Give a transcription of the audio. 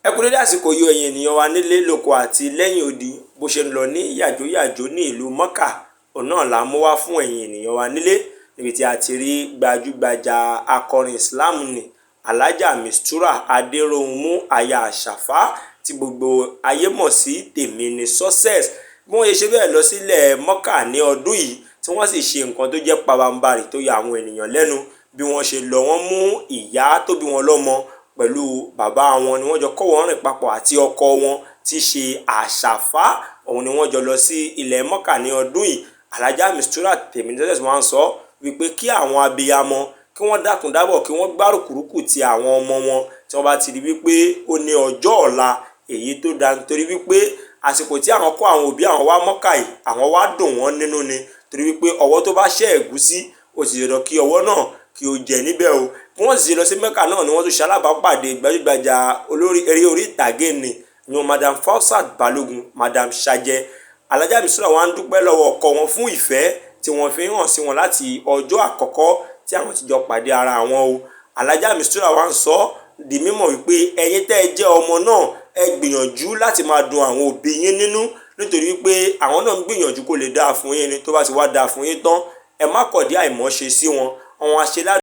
Ẹ kú dédé àsìkò yìí, ẹ̀yin ènìyàn wa nílé lóko àti lẹ́yìn odi. Bó ṣe ń lọ ní yàjóyàjó ní ìlú Mọ́kà, òun náà là ń mú wá fún ẹ̀yin ènìyàn wa nílé, níbi tí a ti rí gbajúgbajà akọrin Islam ní Alhaja Mistura Adéròhunmú, aya Àṣàfà, tí gbogbo ayé mọ̀ sí Tèmi ní Success. Bí wọ́n ṣe ṣe bẹ́ẹ̀ lọ sílẹ̀ Mọ́kà ní ọdún yìí, tí wọ́n sì ṣe nǹkan tó jẹ́ pabambarì tó ya àwọn ènìyàn lẹ́nu. Bí wọ́n ṣe lọ, wọ́n mú ìyá tó bí wọn lọ́mọ pẹ̀lú bàbá wọn ni wọ́n jọ kọ́ wọn rìn papọ̀ àti ọkọ wọn tí ṣe Àṣàfà, òun ni wọ́n jọ lọ sí ilẹ̀ Mọ́kà ní ọdún yìí. Alhaja Mistura Tèmi ní Success wọ́n sọ wípé kí àwọn abiyamọ kí wọ́n dákun dábọ̀, kí wọ́n gbárùkùrùkù ti àwọn ọmọ wọn tí wọ́n bá ti rí wípé ó ní ọjọ́ ọ̀la èyí tó dáa, nítorí wípé àsìkò tí àwọn kó àwọn òbí àwọn wá Mọ́kà yìí, àwọn wá dùn wọ́n nínú ni, torí wípé ọwọ́ tó bá ṣẹ́ ẹ̀gúsí, ó ti dandan kí ọwọ́ náà kí ó jẹ níbẹ̀ o. Bí wọ́n sì ṣe lọ sí Mẹ́kà náà ni wọ́n tún ṣe alábàápàdé gbajúgbajà olórí eré orí ìtàgé ni ìyẹn Madam Fausat Balogun, Madam Sajẹ. Alhaja Mistura wá ń dúpẹ́ lọ́wọ́ ọkọ wọn fún ìfẹ́ tí wọ́n fi hàn sí wọn láti ọjọ́ àkọ́kọ́ tí àwọn ti jọ pàdé ara wọn o. Alhaja Mistura wá ń sọ di mímọ̀ wípé ẹ̀yin tẹ́ ẹ jẹ́ ọmọ náà, ẹ gbìyànjú láti máa dùn àwọn òbí yín nínú, nítorí wípé àwọn náà ń gbìyànjú kó lè dáa fún yín ni. Tó bá ti wá dáa fún yín tán, ẹ má kọ̀dí àìmọ̀ ṣe sí wọn. Àwọn aṣelá.